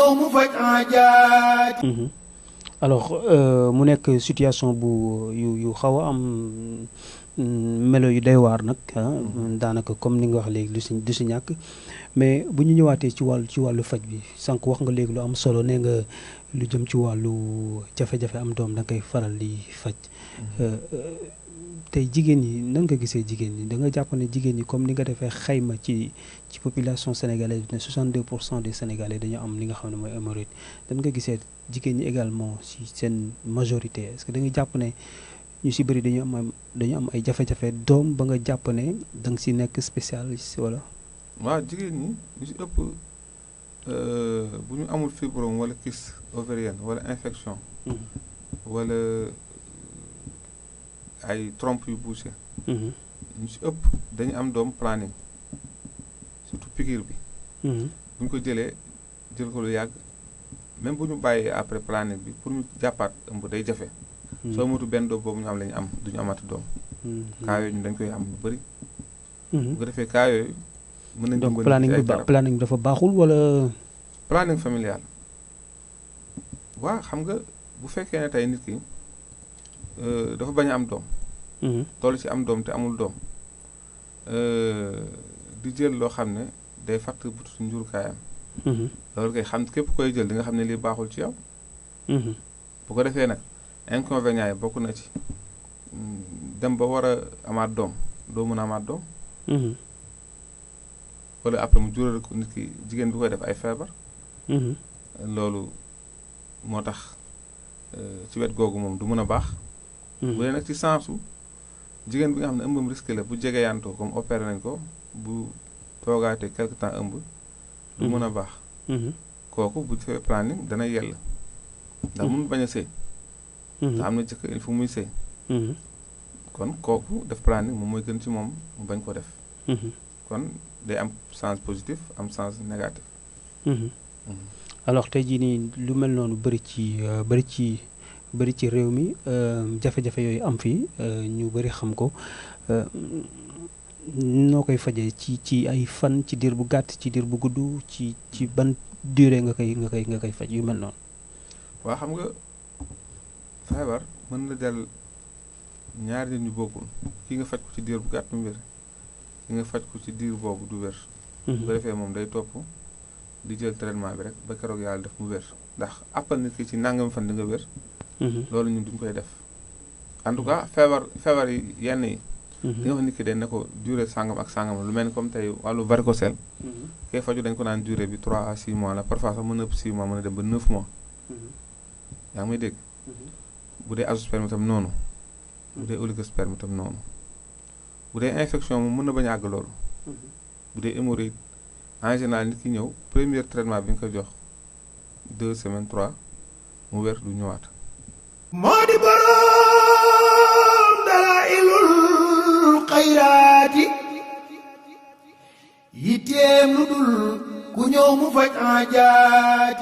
ñëw mu faj aajaat. alors mu nekk situation bu yu xaw a am melo yu doy waar nag daanaka comme ni nga wax léegi du si ñàkk mais bu ñu ñëwaatee ci wàllu faj bi sànq wax nga léegi lu am solo nee nga lu jëm ci wàllu jafe-jafe am doom da nga koy faral di faj. tey jigéen ñi nan nga gisee jigéen ñi da nga jàpp ne jigéen ñi comme ni nga defee xayma ci population sénégalaise ne 62% des sénégalais dañu am li nga xam ne mooy hémorroïde dan nga gisee jigéen ñi également si seen majorité est-ce que da nga jàpp ne ñu si bëri dañu am ay jafe-jafe doom ba nga jàpp ne da nga si nekk spécialiste wala. waaw jigéen ñi ñu si ëpp bu ñu amul fibrome wala kyste ovarienne wala infection. wala ay trompe yu bouché. ñu si ëpp dañu am doom planning surtout piqûre bi. bu ñu ko jëlee jël ko lu yàgg même bu ñu bàyyee après planning bi pour ñu jàppaat ëmb day jafe. soo motu benn doom boobu ñu am la ñu am duñu amati doom. cas yooyu ñu dañ koy am lu bëri. bu ko defee cas yooyu. mën nañu donc planning bi dafa baaxul wala. planning familial waaw xam nga bu fekkee ne tey nit ki dafa bañ a am doom. toll ci am doom te amul doom di jël loo xam ne day fàtt butu njurukaayam. loolu kay xam képp koy jël di nga xam ne lii baaxul ci yow. bu ko defee nag inconvénients yi bokk na ci dem ba war a amaat doom doo mën a amaat doom. wala après mu jural ko nit ki jigéen bi koy def ay feebar. loolu moo tax ci wet googu moom du mën a baax. bu dee nag ci sensu jigéen bi nga xam ne ëmbam risqué la bu jegeyantoo comme opéré nañ ko bu toogaatee quelque temps ëmb. du mën a baax. kooku bu defee planning dana yell. ndax mun bañ a sëy. te am na jëkk il faut muy sëy. kon kooku def planning moom mooy gën ci moom mu bañ ko def. kon day am sens positif am sens négatif. alors tey jii nii lu mel noonu bëri ci réew mi jafe-jafe yooyu am fii ñu bëri xam ko noo koy fajee ci ay fan ci diir bu gàtt ci diir bu gudd ci ban durée nga koy faj yu mel noonu. waa xam nga feebar mën na dal ñaari nit ñu bokkul kii nga faj ko ci diir bu gàtt mu wér ki nga faj ko ci diir boobu du wér. bu ko defee moom day topp di jël traitement bi rek ba keroog yàlla def mu wér ndax appal nit ki ci nangam fan di nga wér. loolu ñun duñ koy def en tout cas feebar yi yenn yi. li nga wax nit ki de ne ko durée sangam ak sangam lu mel ni comme tey wàllu varicocèle. kay faju dañ ko naan durée bi 3 à 6 mois la parfois sax mën na ëpp 6 mois mën na dem ba 9 mois. yaa ngi may dégg. bu dee azoospermie tam noonu. bu dee oligospermie tam noonu. bu dee infection moom mën na bañ a àgg loolu. bu dee hémorroïde en général nit ki ñëw premier traitement bi nga ko jox 2 semaines 3 mu wér du ñëwaat. moo di boroom dalaa'ilul xayraati yitteem lu dul ku ñëw mu faj aajaati.